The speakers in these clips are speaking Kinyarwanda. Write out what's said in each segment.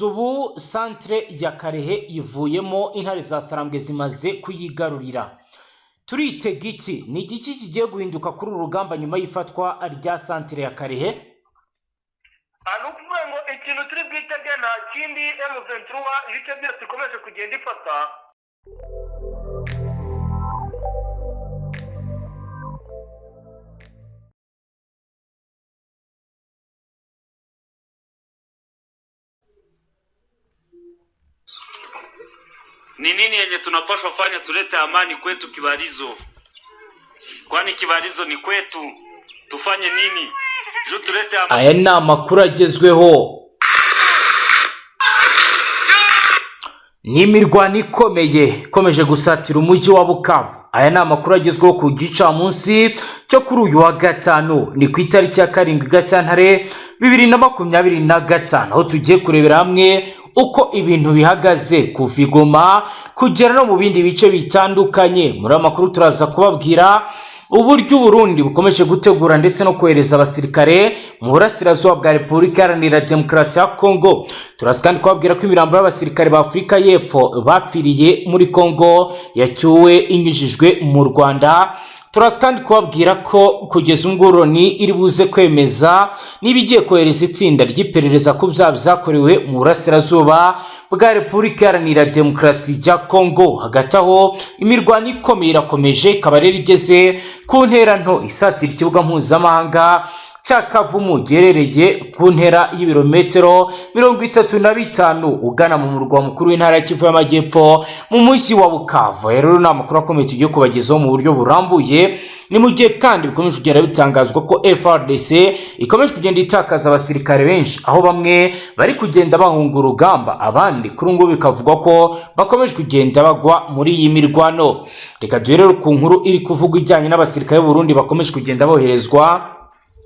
Kugeza ubu santere ya Kalehe ivuyemo, intare za Sarambwe zimaze kuyigarurira. Turitega iki? Ni igiki kigiye guhinduka kuri uru rugamba nyuma y'ifatwa rya santere ya Kalehe? Ni ukuvuga ngo ikintu turi bwitege nta kindi, M23 ibice byose ikomeje kugenda ifata. Ni nini yenye tunapaswa fanya tulete amani kwetu Kibarizo? Kwani Kibarizo ni kwetu. Tufanye nini juu tulete amani? Aya ni amakuru agezweho. Ni imirwano ikomeye ikomeje gusatira umujyi wa Bukavu. Aya ni amakuru agezweho ku gicamunsi cyo kuri uyu wa gatanu, ni ku itariki ya 7 Gashyantare 2025, aho tugiye kurebera hamwe uko ibintu bihagaze kuva i Goma kugera no mu bindi bice bitandukanye. Muri aya makuru turaza kubabwira uburyo Uburundi bukomeje gutegura ndetse no kohereza abasirikare mu burasirazuba bwa Repubulika Iharanira Demokarasi ya Kongo. Turaza kandi kubabwira ko imirambo y'abasirikare ba Afurika y'Epfo bapfiriye muri Kongo yacyuwe inyujijwe mu Rwanda. Turaza kandi kubabwira ko kugeza ubu ngubu Loni iri buze kwemeza niba igiye kohereza itsinda ry'iperereza ku byaha byakorewe mu burasirazuba bwa Repubulika Iharanira Demokarasi ya Kongo. Hagati aho imirwano ikomeye irakomeje, ikaba rero igeze ku ntera nto isatira ikibuga mpuzamahanga cya Kavumu giherereye ku ntera y'ibirometero 35 ugana mu murwa mukuru w'intara ya Kivu y'Amajyepfo mu mujyi wa Bukavu. Rero ni amakuru akomeye tugiye kubagezaho mu buryo burambuye. Ni mu gihe kandi bikomeje kugenda bitangazwa ko FARDC ikomeje kugenda itakaza abasirikare benshi, aho bamwe bari kugenda bahunga urugamba, abandi kuri ubu ngubu bikavugwa ko bakomeje kugenda bagwa muri iyi mirwano. Reka duhere ku nkuru iri kuvugwa ijyanye n'abasirikare b'u Burundi bakomeje kugenda boherezwa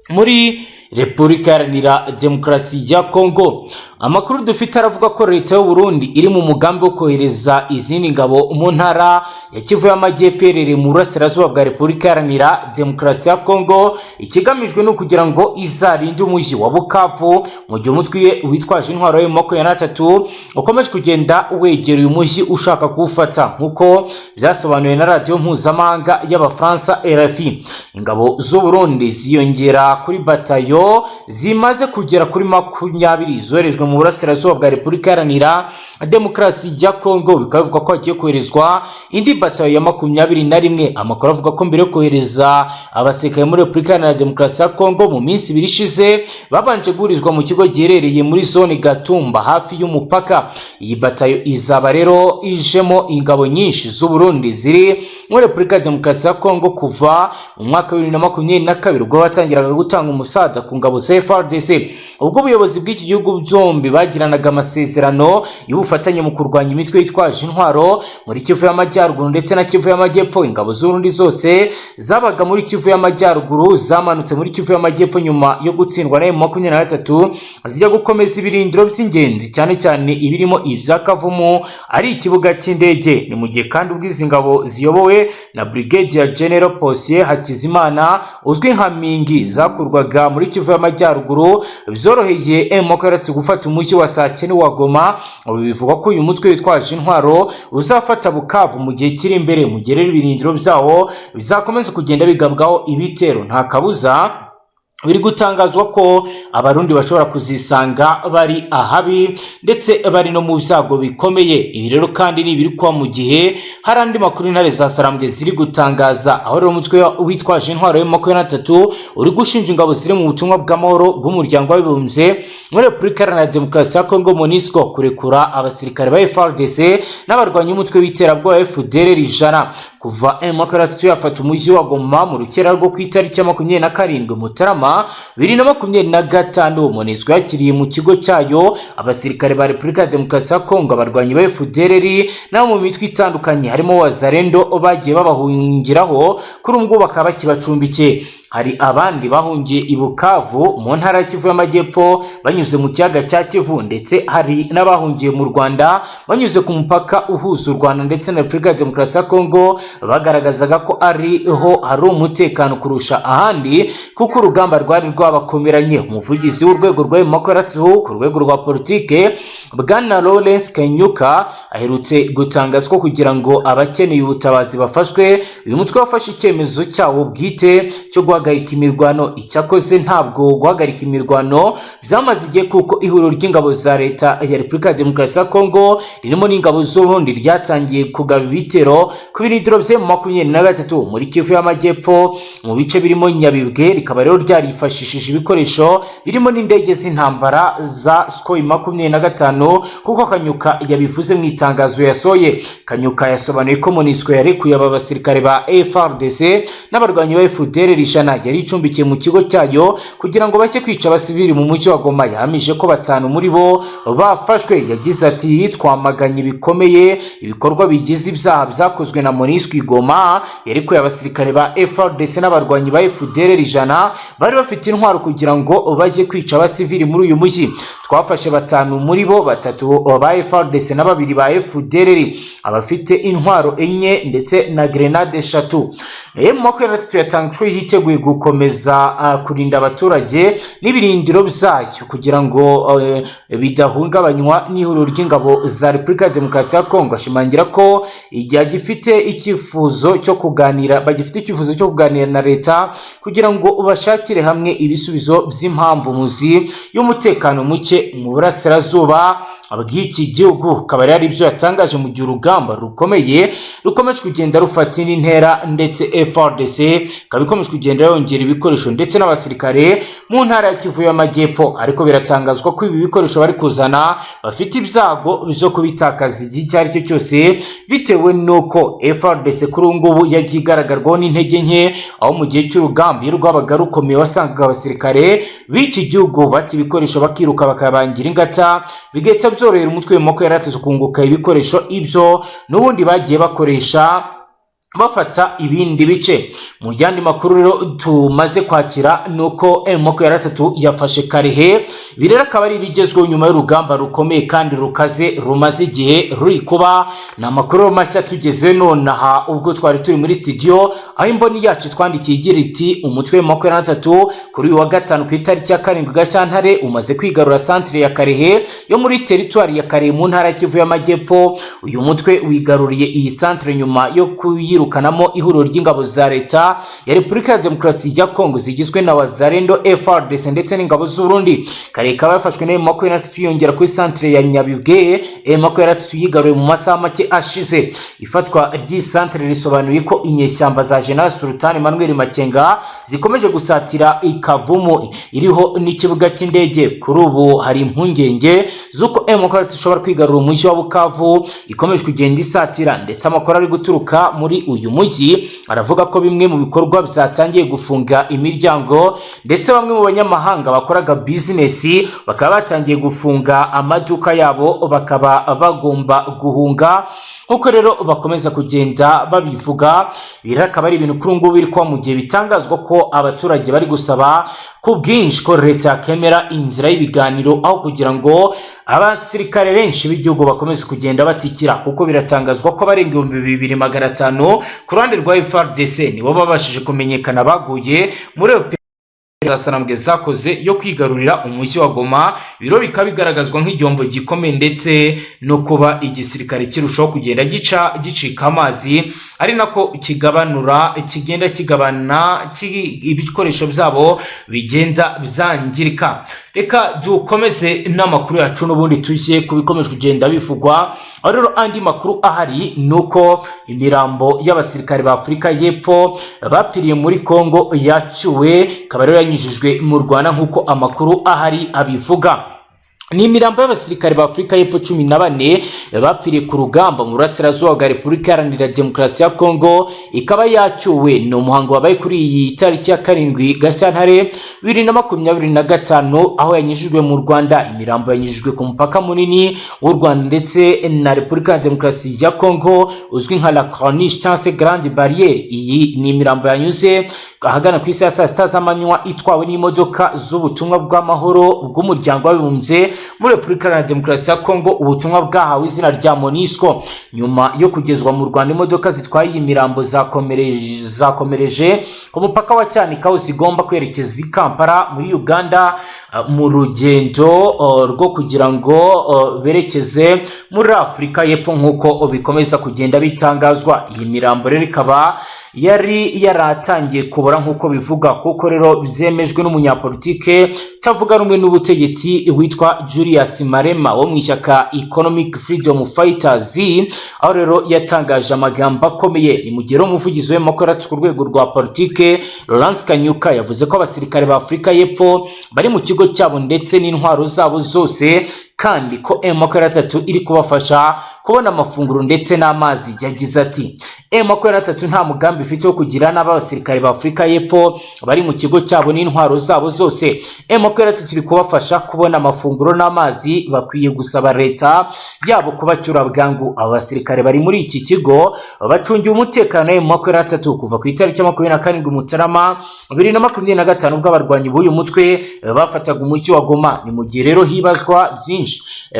muri Repubulika Iharanira Demokarasi ya Kongo. Amakuru dufite aravuga ko leta y'u Burundi iri mu mugambi wo kohereza izindi ngabo mu ntara ya Kivu y'Amajyepfo iherereye mu burasirazuba bwa Repubulika Iharanira Demokarasi ya Kongo. Ikigamijwe ni ukugira ngo izarinde umujyi wa Bukavu mu gihe umutwe witwaje intwaro yo 23 ukomeje kugenda wegera uyu mujyi ushaka kuwufata, nk'uko byasobanuwe na radiyo mpuzamahanga y'Abafaransa RFI. Ingabo z'u Burundi ziyongera kuri batayo zimaze kugera kuri 20 zoherejwe mu burasirazuba bwa Repubulika Iharanira Demokarasi ya Kongo. Bikaba bivugwa ko hagiye koherezwa indi batayo ya 21. Amakuru avuga ko mbere yo kohereza abasirikare muri Repubulika Iharanira Demokarasi ya Kongo, mu minsi 2 ishize babanje guhurizwa mu kigo giherereye muri zone Gatumba hafi y'umupaka. Iyi batayo izaba rero ijemo ingabo nyinshi z'u Burundi ziri muri Repubulika ya Demokarasi ya Kongo kuva mu mwaka wa 2022, ubwo batangiraga gutanga umusaza ku ngabo za FARDC. Ubwo ubuyobozi bw'iki gihugu byombi bagiranaga amasezerano y'ubufatanye mu kurwanya imitwe yitwaje intwaro muri Kivu y'Amajyaruguru ndetse na Kivu y'Amajyepfo. Ingabo z'Uburundi zose zabaga muri Kivu y'Amajyaruguru zamanutse muri Kivu y'Amajyepfo nyuma yo gutsindwa na M23, zijya gukomeza ibirindiro by'ingenzi, cyane cyane ibirimo ibya Kavumu ari ikibuga cy'indege. Ni mu gihe kandi ubwo izi ngabo ziyobowe na Brigadier General Posier Hakizimana uzwi nka Mingi zakurwaga muri Kivu y'Amajyaruguru, byoroheye M23 gufata umujyi wa Sake wa Goma. Ubu bivugwa ko uyu mutwe witwaje intwaro uzafata Bukavu mu gihe kiri imbere, mu gihe rero ibirindiro byawo bizakomeza kugenda bigabwaho ibitero. Nta kabuza biri gutangazwa ko Abarundi bashobora kuzisanga bari ahabi ndetse bari no mu byago bikomeye. Ibi rero kandi ni ibiri kuba mu gihe hari andi makuru intare za Sarambwe ziri gutangaza, aho rero umutwe witwaje intwaro yo 23 uri gushinja ingabo ziri mu butumwa bw'amahoro bw'umuryango w'abibumbye muri Repubulika Iharanira Demokarasi ya Kongo MONUSCO kurekura abasirikare ba FARDC n'abarwanyi b'umutwe w'iterabwoba FDLR 100. Kuva M23 yafata umujyi wa Goma mu rukera rwo ku itariki ya 27 Mutarama 2025, MONUSCO yakiriye mu kigo cyayo abasirikare ba Repubulika ya Demokarasi ya Kongo, abarwanyi ba FDLR n'abo mu mitwe itandukanye harimo Wazalendo bagiye babahungiraho, kuri ubu ngubu bakaba bakibacumbikiye. Hari abandi bahungiye i Bukavu mu ntara ya Kivu y'Amajyepfo banyuze mu kiyaga cya Kivu, ndetse hari n'abahungiye mu Rwanda banyuze ku mupaka uhuza u Rwanda ndetse na Repubulika ya Demokarasi ya Kongo. Bagaragazaga ko ariho hari umutekano kurusha ahandi, kuko urugamba rwari rwabakomeranye. Umuvugizi w'urwego rwa M23 ku rwego rwa politike, bwana Lawrence Kanyuka, aherutse gutangaza ko kugira ngo abakeneye ubutabazi bafashwe, uyu mutwe wafashe icyemezo cyawo bwite cyo guhagarika imirwano. Icyakoze ntabwo guhagarika imirwano byamaze igihe, kuko ihuriro ry'ingabo za Leta ya Repubulika ya Demokarasi ya Kongo ririmo n'ingabo z'Uburundi ryatangiye kugaba ibitero ku birindiro bya M23 muri Kivu y'Amajyepfo, mu bice birimo Nyabibwe. Rikaba rero ryarifashishije ibikoresho birimo n'indege z'intambara za Sukhoi 25, kuko Kanyuka yabivuze mu itangazo yasohoye. Kanyuka yasobanuye ko MONUSCO yarekuye aba basirikare ba FARDC n'abarwanyi ba FDLR 100 yari icumbikiye mu kigo cyayo kugira ngo bajye kwica abasivili mu mujyi wa Goma. Yahamije ko batanu muri bo bafashwe. Yagize ati: "Twamaganye bikomeye ibikorwa bigize ibyaha byakozwe na MONUSCO i Goma. Yarekuye abasirikare ba FARDC n'abarwanyi ba FDLR 100 bari bafite intwaro kugira ngo bajye kwica abasivili muri uyu mujyi. Twafashe batanu muri bo, batatu ba FARDC na babiri ba FDLR, abafite intwaro enye ndetse na grenade eshatu." M23 yatanzwe yiteguye gukomeza kurinda abaturage n'ibirindiro byayo kugira ngo bidahungabanywa n'ihuriro ry'ingabo za Repubulika ya Demokarasi ya Kongo. Ashimangira ko igihe gifite icyifuzo cyo kuganira, bagifite icyifuzo cyo kuganira na leta kugira ngo bashakire hamwe ibisubizo by'impamvu muzi y'umutekano muke mu burasirazuba bw'iki gihugu. Akaba ari ibyo yatangaje mu gihe urugamba rukomeye rukomeje kugenda rufata indi ntera, ndetse FARDC ikaba ikomeje kugenda yongera ibikoresho ndetse n'abasirikare mu ntara ya Kivu y'Amajyepfo. Ariko biratangazwa ko ibi bikoresho bari kuzana bafite ibyago byo kubitakaza igihe icyo ari cyo cyose, bitewe n'uko FARDC kuri ubu ngubu yagiye igaragarwaho n'intege nke, aho mu gihe cy'urugamba iyo rwabaga rukomeye wasangaga abasirikare b'iki gihugu bata ibikoresho, bakiruka, bakabangira ingata, bigahita byorohera umutwe w'amaboko yarateze kunguka ibikoresho ibyo n'ubundi bagiye bakoresha bafata ibindi bice. Mu yandi makuru rero tumaze kwakira ni uko M23 yafashe Kalehe. Ibi rero akaba ari ibigezweho nyuma y'urugamba rukomeye kandi rukaze rumaze igihe ruri kuba. Ni amakuru mashya tugeze nonaha ubwo twari turi muri studio, aho imboni yacu twandikiye igira iti: "Umutwe wa 23 kuri uyu wa gatanu ku itariki ya 7 Gashyantare umaze kwigarura centre ya Kalehe yo muri teritwari ya Kalehe mu ntara ya Kivu y'Amajyepfo. Uyu mutwe wigaruriye iyi centre nyuma yo kuyirukanamo ihuriro ry'ingabo za Leta ya Repubulika ya Demokarasi ya Kongo zigizwe na Wazalendo, FARDC ndetse n'ingabo z'Uburundi. Kalehe ikaba yafashwe na M23 yongera kuri centre ya Nyabibwe M23 yigaruye mu masaha make ashize. Ifatwa ry'iyi centre risobanuye ko inyeshyamba za General Sultan Emmanuel Makenga zikomeje gusatira Ikavumu iriho n'ikibuga cy'indege. Kuri ubu hari impungenge z'uko M23 ishobora kwigarura umujyi wa Bukavu ikomeje kugenda isatira, ndetse amakuru ari guturuka muri uyu mujyi aravuga ko bimwe mu bikorwa byatangiye gufunga imiryango, ndetse bamwe mu banyamahanga bakoraga bizinesi bakaba batangiye gufunga amaduka yabo, bakaba bagomba guhunga, nk'uko rero bakomeza kugenda babivuga. Ibi rero akaba ari ibintu kuri ubu ngubu biri kuba mu gihe bitangazwa ko abaturage bari gusaba ku bwinshi ko leta yakemera inzira y'ibiganiro aho kugira ngo abasirikare benshi b'igihugu bakomeze kugenda batikira, kuko biratangazwa ko abarenga 2500 ku ruhande rwa FARDC nibo babashije kumenyekana baguye muri za Sarambwe zakoze yo kwigarurira umujyi wa Goma. Biro bikaba bigaragazwa nk'igihombo gikomeye, ndetse no kuba igisirikare kirushaho kugenda gica gicika amazi, ari nako kigabanura, kigenda kigabana ibikoresho byabo bigenda byangirika. Reka dukomeze n'amakuru yacu n'ubundi, tujye ku bikomeje kugenda bivugwa. Aho rero andi makuru ahari ni uko imirambo y'abasirikare ba Afurika y'Epfo bapfiriye muri Kongo yacyuwe, ikaba rero yanyujijwe mu Rwanda nk'uko amakuru ahari abivuga. Ni imirambo y'abasirikare ba Afurika y'Epfo 14 bapfiriye ku rugamba mu burasirazuba bwa Repubulika Iharanira Demokarasi ya Kongo, ikaba yacyuwe. Ni umuhango wabaye kuri iyi tariki ya 7 Gashyantare 2025, aho yanyujijwe mu Rwanda. Imirambo yanyujijwe ku mupaka munini w'u Rwanda ndetse na Repubulika ya Demokarasi ya Kongo, uzwi nka La Corniche cyangwa se Grande Barrière. Iyi ni imirambo yanyuze ahagana ku isaha ya saa 6 z'amanywa, itwawe n'imodoka z'ubutumwa bw'amahoro bw'Umuryango w'Abibumbye muri Repubulika Iharanira Demokarasi ya Kongo, ubutumwa bwahawe izina rya MONUSCO. Nyuma yo kugezwa mu Rwanda, imodoka zitwaye iyi mirambo zakomereje ku mupaka wa Cyanika, aho zigomba kwerekeza i Kampala muri Uganda, mu rugendo rwo kugira ngo berekeze muri Afurika y'Epfo, nk'uko bikomeza kugenda bitangazwa. Iyi mirambo rero ikaba yari yaratangiye kubora, nk'uko bivuga, kuko rero byemejwe n'umunyapolitike utavuga rumwe n'ubutegetsi witwa Julius Malema wo mu ishyaka Economic Freedom Fighters, aho rero yatangaje amagambo akomeye. Ni mu gihe rero umuvugizi w'Demokarasi ku rwego rwa politike, Lawrence Kanyuka, yavuze ko abasirikare ba Afurika y'Epfo bari mu kigo cyabo ndetse n'intwaro zabo zose, kandi ko M23 iri kubafasha kubona amafunguro ndetse n'amazi. Yagize ati: "M23 nta mugambi ifite wo kugira n'abasirikare ba Afurika y'Epfo bari mu kigo cyabo n'intwaro zabo zose. M23 iri kubafasha kubona amafunguro n'amazi. Bakwiye gusaba leta yabo kubacyura bwangu." Aba basirikare bari muri iki kigo bacungiwe umutekano wa M23 kuva ku itariki ya 27 Mutarama 2025, ubwo abarwanyi b'uyu mutwe bafataga umujyi wa Goma. Ni mu gihe rero hibazwa byinshi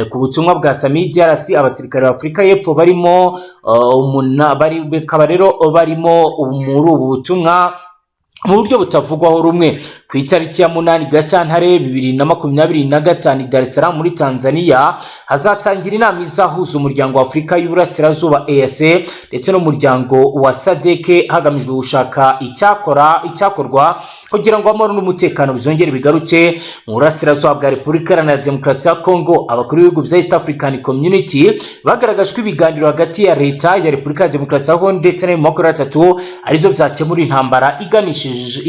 ku butumwa bwa SAMIDRC. Abasirikare ba Afurika y'Epfo barimo bari bakaba rero barimo muri ubu butumwa mu buryo butavugwaho rumwe. Ku itariki ya 8 Gashyantare 2025, i Dar es Salaam muri Tanzania, hazatangira inama izahuza Umuryango wa Afurika y'Uburasirazuba, EAC, ndetse n'umuryango wa SADC, hagamijwe gushaka icyakorwa kugira ngo amahoro n'umutekano bizongere bigaruke mu burasirazuba bwa Repubulika Iharanira Demokarasi ya Kongo. Abakuru b'ibihugu bya East African Community bagaragaje ko ibiganiro hagati ya leta ya Repubulika ya Demokarasi ya Kongo ndetse na 23 aribyo byakemura intambara iganishije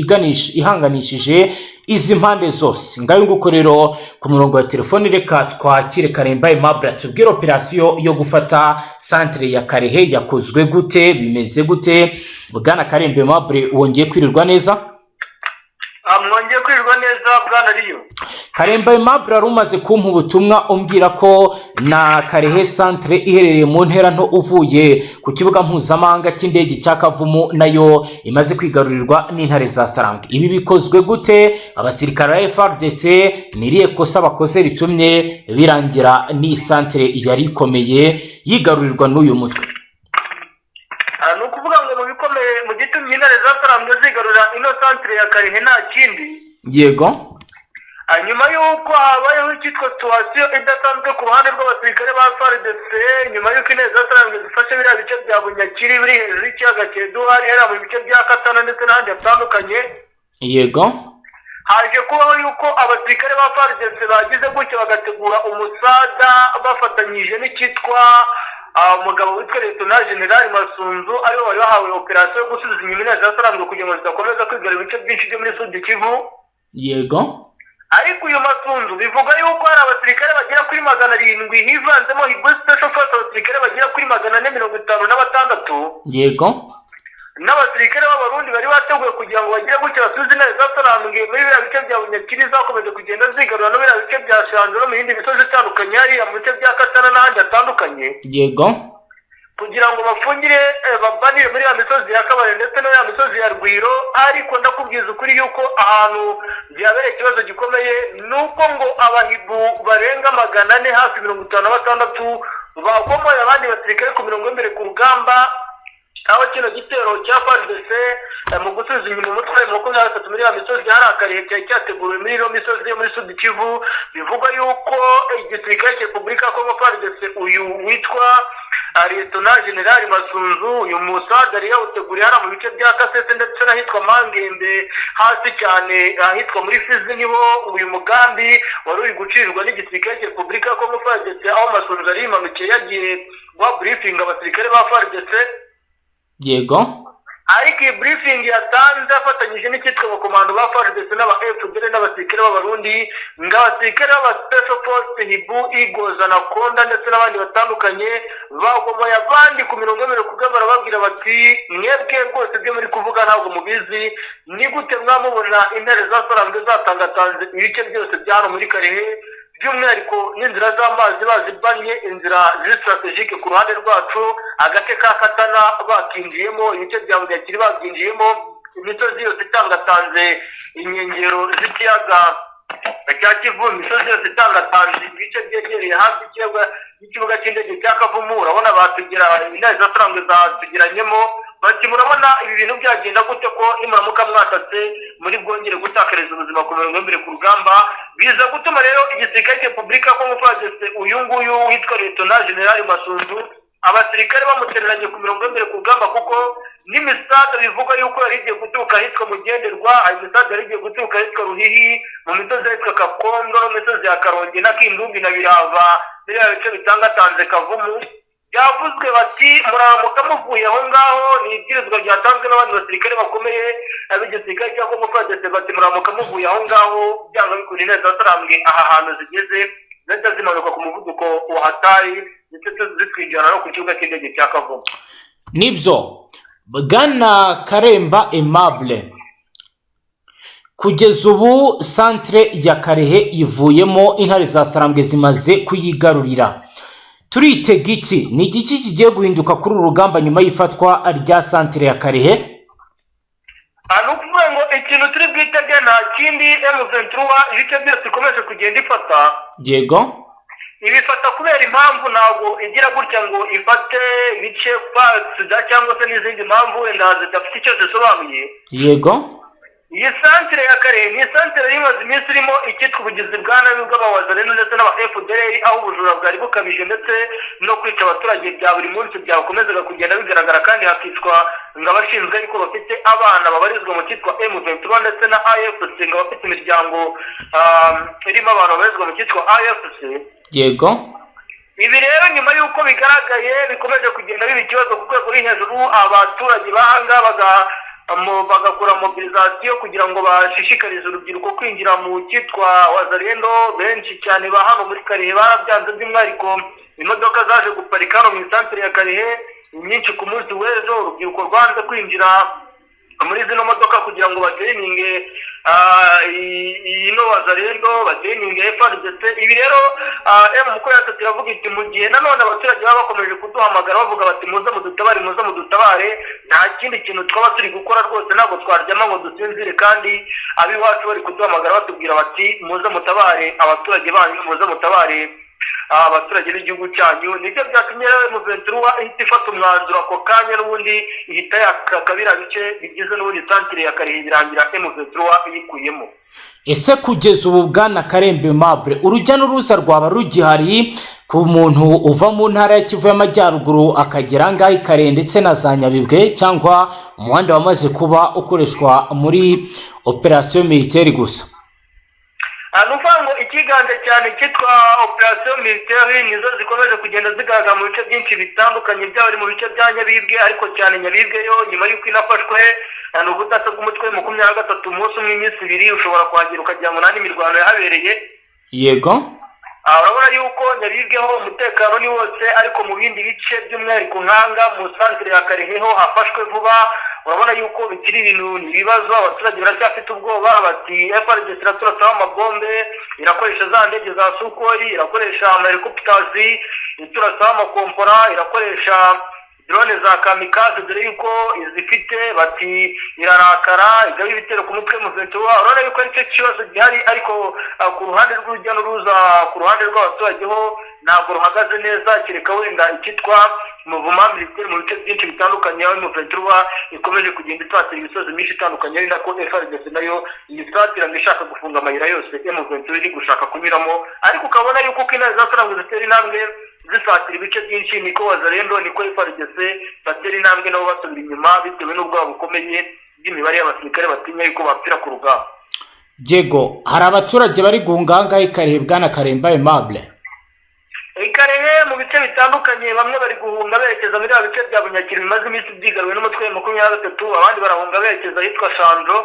ihanganishije izi mpande zose. Ngayo nguko rero. Ku murongo wa telefoni reka twakire Karemba Aimable, tubwire operasiyo yo gufata santere ya Karehe yakozwe gute, bimeze gute? Bwana Karemba Aimable, wongeye kwirirwa neza? Mwongeye kwirirwa neza, bwana Riyo. Karemba Aimable, wari umaze kumpa ubutumwa umbwira ko na Karehe santere iherereye mu ntera nto uvuye ku kibuga mpuzamahanga cy'indege cya Kavumu nayo imaze kwigarurirwa n'intare za Saranga. Ibi bikozwe gute? Abasirikare ba FARDC ni irihe kosa bakoze ritumye birangira n'iyi santere yari ikomeye yigarurirwa n'uyu mutwe? Ni ukuvuga ngo mu bikomeye mu gitumye intare zasarambwe zigarura ino santire ya Karehe nta kindi. Nyuma y'uko habayeho icyitwa situation idasanzwe ku ruhande rw'abasirikare ba FARDC, nyuma y'uko intare zasarambwe zifashe biriya bice bya Bunyakiri biri hejuru y'ikiyaga cya Edouard, hariya mu bice bya Katana ndetse n'ahandi hatandukanye, haje kubaho yuko abasirikare ba FARDC bagize gutya bagategura umusada bafatanyije n'icyitwa umugabo witwa Lieutenant General Masunzu, aribo bari bahawe operasiyo yo gusubiza inyuma intare zasarambwe kugira ngo zidakomeza kwigarura ibice byinshi byo muri Sud Kivu. Ariko uyu Masunzu bivuga yuko hari abasirikare bagera kuri 700, hivanzemo Hibou Special Force, abasirikare bagera kuri 456, n'abasirikare b'Abarundi bari bateguye kugira ngo bagire gutya basubize intare zasarambwe muri biriya bice bya Bunyakiri zakomeje kugenda zigarura, no biriya bice bya Shanjo no mu yindi misozi itandukanye hariya mu bice bya Katana n'ahandi hatandukanye, kugira ngo bafungire babanire muri ya misozi ya Kabare ndetse no ya misozi ya Rwiro. Ariko ndakubwiza ukuri yuko ahantu byabereye ikibazo gikomeye ni uko ngo abahibu barenga 400 hafi 56 bagomoye abandi basirikare ku mirongo y'imbere ku rugamba, aho kino gitero cya FARDC mu gusubiza inyuma umutwe 23 muri ya misozi hari akarihe cyari cyateguwe muri ino misozi yo muri Sud Kivu. Bivugwa yuko igisirikare cya Repubulika ya Kongo FARDC, uyu witwa Lieutenant General Masunzu, uyu musaza yari yawuteguriye hariya mu bice bya Kasese ndetse n'ahitwa Mangembe, hasi cyane ahitwa muri Fizi, niho uyu mugambi wari uri gucirirwa n'igisirikare cya Repubulika ya Kongo FARDC, aho Masunzu yari yimanukiye yagiye guha briefing abasirikare ba FARDC. Ariko iyi briefing yatanze afatanyije n'icyitwa abakomando ba FARDC n'aba FDL n'abasirikare b'Abarundi, ngo abasirikare b'aba Special Force Hibu, Eagles, Anaconda ndetse n'abandi batandukanye bagomoye abandi ku mirongo y'imibiri kubwe, barababwira bati: "Mwebwe rwose ibyo muri kuvuga ntabwo mubizi. Ni gute mwamubona intare za Sarambwe zatangatanze ibice byose bya hano muri Karehe, by'umwihariko n'inzira z'amazi bazibanye, inzira ziri stratégique ku ruhande rwacu, agace ka Katana bakinjiyemo, ibice bya Bunyakiri babyinjiyemo, imisozi yose itangatanze inkengero z'ikiyaga cya Kivu, imisozi yose itangatanze ibice byegereye hafi y'ikiyaga y'ikibuga cy'indege cya Kavumu, urabona batugira intare za Sarambwe zatugiranyemo?" Bati: "Murabona ibi bintu byagenda gute ko nimuramuka mwatatse muri bwongere gutakariza ubuzima ku mirongo y'imbere ku rugamba?" Biza gutuma rero igisirikare cya Repubulika ya Kongo FARDC, uyu nguyu witwa Lieutenant General Masunzu, abasirikare bamutereranye ku mirongo y'imbere ku rugamba, kuko n'imisada bivugwa yuko yari igiye guturuka ahitwa Mugenderwa, ayo misada yari igiye guturuka ahitwa Ruhihi, mu misozi ahitwa Kakondo no mu misozi ya Karongi na Kindumbi na Birava, biriya bice bitangatanze Kavumu. Byavuzwe bati: "Muramuka muvuye aho ngaho." Ni ibwirizwa ryatanzwe n'abandi basirikare bakomeye b'igisirikare cya Kongo FARDC, bati: "Muramuka muvuye aho ngaho, byanga bikunda intare za Sarambwe aha hantu zigeze zahita zimanuka ku muvuduko wa hatari, ndetse zitwinjirana no ku kibuga cy'indege cya Kavumu." Nibyo, bwana Karemba Aimable, kugeza ubu centre ya Karehe ivuyemo, intare za Sarambwe zimaze kuyigarurira. Turitega iki? Ni igiki kigiye guhinduka kuri uru rugamba nyuma y'ifatwa rya centre ya Karehe? Ni ukuvuga ngo ikintu turi bwitege nta kindi, M23 ibice byose ikomeje kugenda ifata, ibifata kubera impamvu. Ntabwo igira gutya ngo ifate ibice pasida cyangwa se n'izindi mpamvu wenda zidafite icyo zisobanuye. Iyi centre ya Karehe ni santere imaze iminsi irimo icyitwa ubugizi bwa nabi bw'abawazalendo ndetse n'aba FDL, aho ubujura bwari bukabije ndetse no kwica abaturage bya buri munsi byakomezaga kugenda bigaragara, kandi hakicwa ngo abashinzwe ariko bafite abana babarizwa mu cyitwa M23 ndetse na AFC, ngo abafite imiryango irimo abantu babarizwa mu cyitwa AFC. Ibi rero nyuma y'uko bigaragaye, bikomeje kugenda biba ikibazo ku rwego ruri hejuru, abaturage bahanga bagakora mobilisation kugira ngo bashishikarize urubyiruko kwinjira mu cyitwa Wazalendo. Benshi cyane ba hano muri Karehe barabyanze, by'umwihariko imodoka zaje guparika hano mu isantere ya Karehe nyinshi ku munsi w'ejo, urubyiruko rwanze kwinjira muri zino modoka kugira ngo bajoininge ino Wazalendo, bajoininge FARDC. Ibi rero M 23 iravuga iti: "Mu gihe nanone abaturage baba bakomeje kuduhamagara bavuga bati muze mudutabare, muze mudutabare, nta kindi kintu twaba turi gukora rwose. Ntabwo twaryama ngo dusinzire kandi ab'iwacu bari kuduhamagara batubwira bati muze mutabare abaturage banyu, muze mutabare abaturage b'igihugu cyanyu." Nibyo byatumye rero M23 ihita ifata umwanzuro ako kanya, n'ubundi ihita yaka biriya bice bigize n'ubundi santere ya Karehe, birangira M23 iyikuyemo. Ese kugeza ubu, bwana Karembe Aimable, urujya n'uruza rwaba rugihari ku muntu uva mu ntara ya Kivu y'Amajyaruguru akagera ngaho i Karehe ndetse na za Nyabibwe, cyangwa umuhanda wamaze kuba ukoreshwa muri opération militaire gusa? Ni ukuvuga ngo icyiganje cyane cyitwa opération militaire nizo zikomeje kugenda zigaragara mu bice byinshi bitandukanye, byaba ari mu bice bya Nyabibwe, ariko cyane Nyabibwe yo nyuma y'uko inafashwe ni ubudasa bw'umutwe 23. Umunsi umwe, iminsi 2, ushobora kuhagera ukagira ngo nta n'imirwano yahabereye. Urabona yuko Nyabibweho umutekano ni wose, ariko mu bindi bice by'umwihariko nkanga mu santere ya Karehe ho hafashwe vuba, urabona yuko bikiri ibintu ni ibibazo. Abaturage baracyafite ubwoba, bati FARDC iraturasaho amabombe, irakoresha za ndege za Sukhoi, irakoresha amahelicopters iturasaho amakompora, irakoresha drone za kamikaze, dore yuko izifite. Bati irarakara igaba ibitero ku mutwe M23. Urabona yuko aricyo kibazo gihari, ariko ku ruhande rw'urujya n'uruza, ku ruhande rw'abaturage ho ntabwo ruhagaze neza, kereka wenda icyitwa mouvement militaire mu bice byinshi bitandukanye, aho M23 ikomeje kugenda isatira imisozi myinshi itandukanye, ari nako FARDC nayo yisatira ngo ishaka gufunga amayira yose M23 iri gushaka kunyuramo. Ariko ukabona yuko uko intare za Sarambwe zitera intambwe zisatira ibice byinshi, niko Wazalendo, niko FARDC batera intambwe nabo basubira inyuma, bitewe n'ubwoba bukomeye bw'imibare y'abasirikare batinya yuko bapfira ku rugamba. Yego, hari abaturage bari guhunga aha ngaha i Karehe, bwana Karemba Aimable? I Kalehe mu bice bitandukanye, bamwe bari guhunga berekeza muri bya bice bya Bunyakiri bimaze iminsi byigaruwe n'umutwe wa 23, abandi barahunga berekeza ahitwa Shanjo.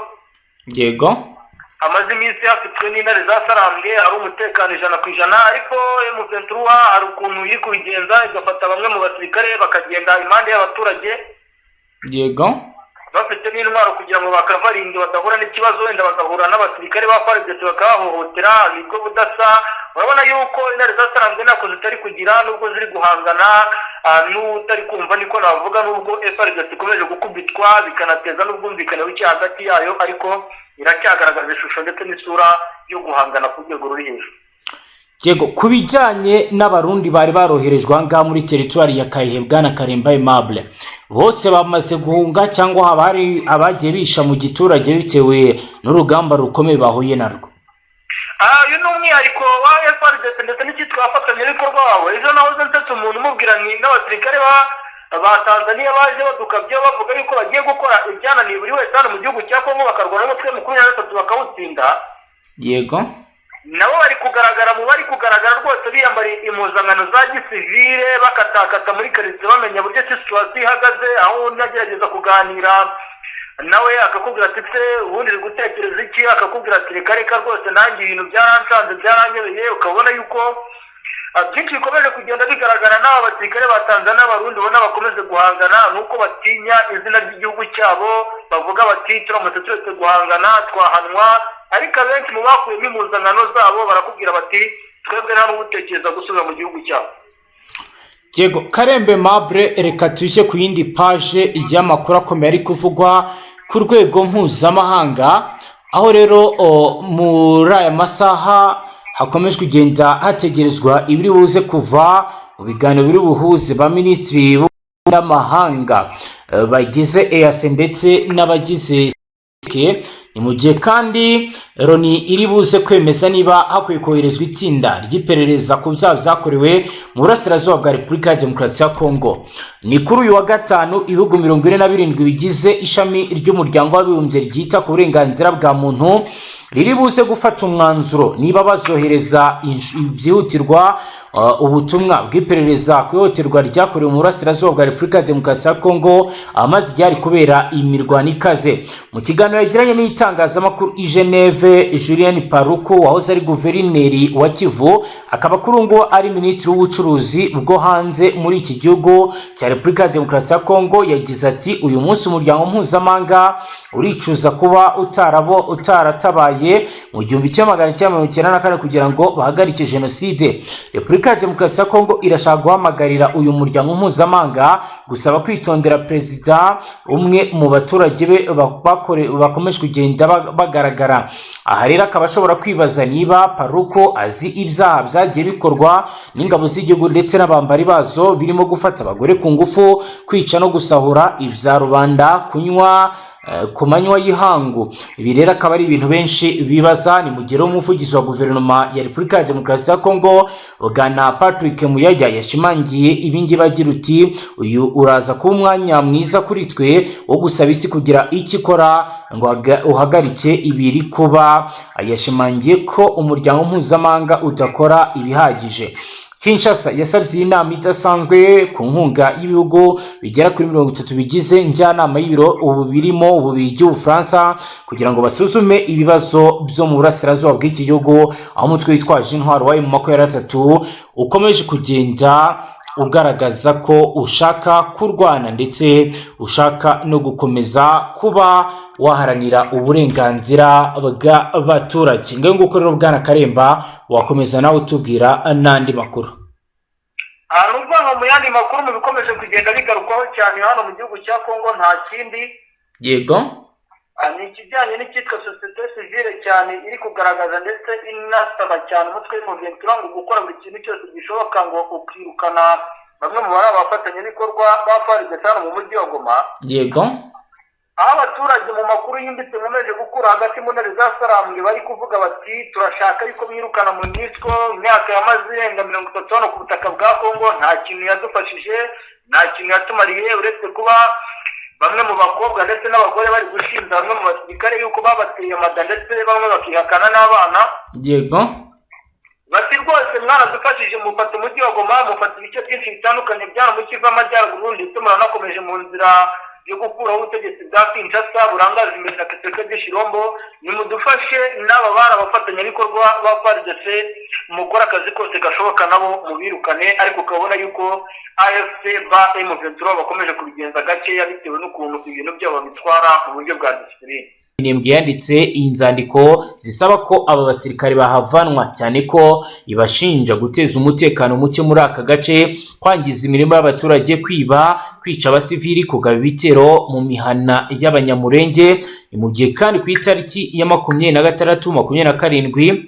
Hamaze iminsi hafitwe n'intare za Sarambwe, hari umutekano 100%, ariko M23 hari ukuntu iri kubigenza, igafata bamwe mu basirikare bakagenda impande y'abaturage bafite n'intwaro kugira ngo bakabarinde badahura n'ikibazo, wenda bagahura n'abasirikare ba FARDC bakabahohotera. Nibwo budasa. Urabona yuko intare za Sarambwe ntako zitari kugira, nubwo ziri guhangana n'utari kumva, niko navuga, nubwo FARDC ikomeje gukubitwa bikanateza n'ubwumvikane buke hagati yayo, ariko iracyagaragaza ishusho ndetse n'isura yo guhangana ku rwego ruri hejuru. Yego, ku bijyanye n'Abarundi bari baroherejwe aha ngaha muri teritwari ya Kalehe, bwana Karemba Aimable, bose bamaze guhunga cyangwa haba hari abagiye bisha mu giturage bitewe n'urugamba rukomeye bahuye narwo? Uyu ni umwihariko wa FARDC ndetse n'icyitwa abafatanyabikorwa wabo. Ejo nahoze nsetse umuntu umubwira nti n'abasirikare ba Tanzania baje badukabye bavuga yuko bagiye gukora ibyananiye buri wese hano mu gihugu cya Kongo, bakarwana n'umutwe 23 bakawutsinda. Nabo bari kugaragara mu bari kugaragara rwose biyambariye impuzankano za gisivile, bakatakata muri karitsiye, bamenya buryo ki situation ihagaze, aho undi agerageza kuganira nawe akakubwira ati: "Se ubundi uri gutekereza iki?" Akakubwira ati: "Reka reka rwose, nanjye ibintu byaransanze, byaranyobeye." Ukabona yuko byinshi bikomeje kugenda bigaragara. N'aba basirikare ba Tanzania n'Abarundi ubona bakomeze guhangana, nuko batinya izina ry'igihugu cyabo, bavuga bati: "Turamutse turetse guhangana twahanwa." Ariko abenshi mu bakuyemo impuzankano zabo barakubwira bati: "Twebwe nta n'ugutekereza gusubira mu gihugu cyabo." Yego, Karembe Mabure, reka tujye ku yindi page y'amakuru akomeye ari kuvugwa ku rwego mpuzamahanga, aho rero muri aya masaha hakomeje kugenda hategerezwa ibiri buze kuva mu biganiro biri buhuze ba minisitiri b'amahanga bagize EAC ndetse n'abagize. Ni mu gihe kandi Loni iri buze kwemeza niba hakwiye koherezwa itsinda ry'iperereza ku byaha byakorewe mu burasirazuba bwa Repubulika ya Demokarasi ya Kongo. Ni kuri uyu wa gatanu ibihugu 47 bigize ishami ry'Umuryango w'Abibumbye ryita ku burenganzira bwa muntu riri buze gufata umwanzuro niba bazohereza byihutirwa ubutumwa bw'iperereza ku ihohoterwa ryakorewe mu burasirazuba bwa Repubulika ya Demokarasi ya Kongo, ahamaze igihe hari kubera imirwano ikaze. Mu kiganiro yagiranye n'itangazamakuru i Geneve, Julien Paluku wahoze ari guverineri wa Kivu, akaba kuri ubu ngubu ari minisitiri w'ubucuruzi bwo hanze muri iki gihugu cya Repubulika ya Demokarasi ya Kongo, yagize ati: "Uyu munsi umuryango mpuzamahanga uricuza kuba utarabo utaratabaye mu 1994 kugira ngo bahagarike jenoside. Repubulika ya Demokarasi ya Kongo irashaka guhamagarira uyu muryango mpuzamahanga gusaba kwitondera perezida umwe mu baturage be bakomeje kugenda bagaragara." Aha rero akaba ashobora kwibaza niba Paluku azi ibyaha byagiye bikorwa n'ingabo z'igihugu ndetse n'abambari bazo, birimo gufata abagore ku ngufu, kwica no gusahura ibya rubanda kunywa ku manywa y'ihangu. Ibi rero akaba ari ibintu benshi bibaza. Ni mu gihe umuvugizi wa guverinoma ya Repubulika ya Demokarasi ya Kongo, bwana Patrick Muyaya, yashimangiye ibingibi agira uti: "Uyu uraza kuba umwanya mwiza kuri twe wo gusaba isi kugira icyo ikora ngo uhagarike ibiri kuba." Yashimangiye ko umuryango mpuzamahanga udakora ibihagije. Kinshasa yasabye iyi nama idasanzwe ku nkunga y'ibihugu bigera kuri 30 bigize njyanama y'ibiro ubu, birimo Ububiligi, Ubufaransa, kugira ngo basuzume ibibazo byo mu burasirazuba bw'iki gihugu, aho umutwe witwaje intwaro wa M23 ukomeje kugenda ugaragaza ko ushaka kurwana ndetse ushaka no gukomeza kuba waharanira uburenganzira bw'abaturage. Ngaho nguko rero, bwana Karemba, wakomeza nawe utubwira n'andi makuru. Ni ukuvuga ngo mu yandi makuru, mu bikomeje kugenda bigarukwaho cyane hano mu gihugu cya Kongo, nta kindi ni ikijyanye n'icyitwa sosiyete sivile cyane iri kugaragaza ndetse inasaba cyane umutwe w'M23 ngo gukora buri kintu cyose gishoboka ngo ukirukana bamwe mu bari abafatanyabikorwa ba FARDC hano mu mujyi wa Goma, aho abaturage, mu makuru yimbitse nkomeje gukura hagati mu ntare za Sarambwe, bari kuvuga bati: "Turashaka yuko mwirukana MONUSCO. Imyaka yamaze irenga 30 hano ku butaka bwa Kongo nta kintu yadufashije, nta kintu yatumariye, uretse kuba bamwe mu bakobwa ndetse n'abagore bari gushinja bamwe mu basirikare yuko babateye amada, ndetse bamwe bakihakana n'abana." Bati rwose mwaradufashije, mufata umujyi wa Goma, mufata ibice byinshi bitandukanye byaba mu Kivu Amajyaruguru, ndetse muranakomeje mu nzira yo gukuraho ubutegetsi bwa Kinshasa burangaje imbere na Tshisekedi Tshilombo. Nimudufashe n'aba bari abafatanyabikorwa ba FARDC, mukore akazi kose gashoboka nabo mubirukane. Ariko ukabona yuko AFC ba M23 bakomeje kubigenza gakeya bitewe n'ukuntu ibintu byabo babitwara mu buryo bwa discipline. Minembwe yanditse inzandiko zisaba ko aba basirikare bahavanwa, cyane ko ibashinja guteza umutekano muke muri aka gace, kwangiza imirima y'abaturage, kwiba, kwica abasivili, kugaba ibitero mu mihana y'Abanyamurenge. Ni mu gihe kandi ku itariki ya 26, 27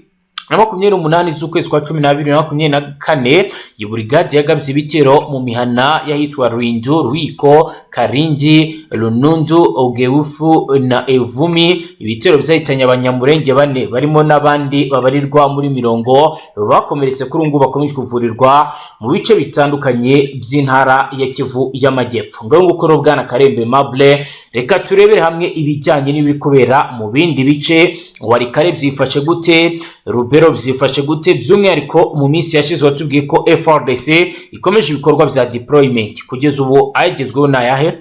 na 28 z'ukwezi kwa 12 na 24, iyi burigade yagabye ibitero mu mihana y'ahitwa Rwindu, Rwiko, Karingi, Runundu, Ogewufu na Evumi. Ibitero byahitanye Abanyamurenge bane, barimo n'abandi babarirwa muri mirongo bakomeretse, kuri ubu ngubu bakomeje kuvurirwa mu bice bitandukanye by'intara ya Kivu y'Amajyepfo. Ngaho nguko rero, bwana Karembe Mable, reka turebere hamwe ibijyanye n'ibiri kubera mu bindi bice. Walikale byifashe gute? Rubero byifashe gute? By'umwihariko mu minsi yashize watubwiye ko FARDC ikomeje ibikorwa bya deployment. Kugeza ubu ayagezweho ni ayahe?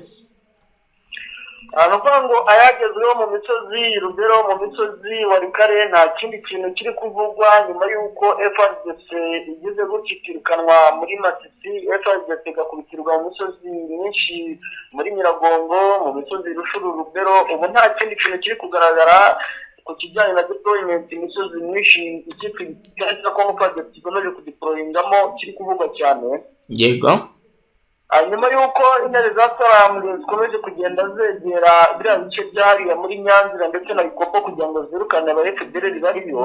Ni ukuvuga ngo ayagezweho mu misozi Rubero, mu misozi Walikale, nta kindi kintu kiri kuvugwa nyuma y'uko FARDC igize gutya ikirukanwa muri Masisi, FARDC igakubitirwa mu misozi myinshi muri Nyiragongo, mu misozi Rutshuru, Rubero. Ubu nta kindi kintu kiri kugaragara ku kijyanye na deployment. Imisozi myinshi ikipe ya Congo FARDC ikomeje kudeployingamo kiri kuvugwa cyane. Hanyuma y'uko intare za Sarambwe zikomeje kugenda zegera biriya bice byahariye muri Nyanzira ndetse na Ikopo kugira ngo zirukane aba FDLR bariyo,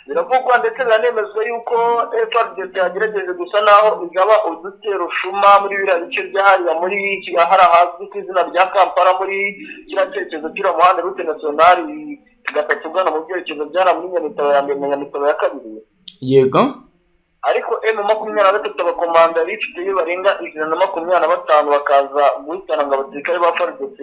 biravugwa ndetse biranemezwa yuko FARDC yagerageje gusa naho igaba udutero shuma muri biriya bice byahariya muri hari ahazwi ku izina rya Kampala, muri kiriya cyerekezo cy'uriya muhanda route nationale 3 ugana mu byerekezo byara muri Nyamitabo ya mbere na Nyamitabo ya kabiri. Ariko M23, abakomanda bifiteyo barenga 125 bakaza guhitana ngo abasirikare ba FARDC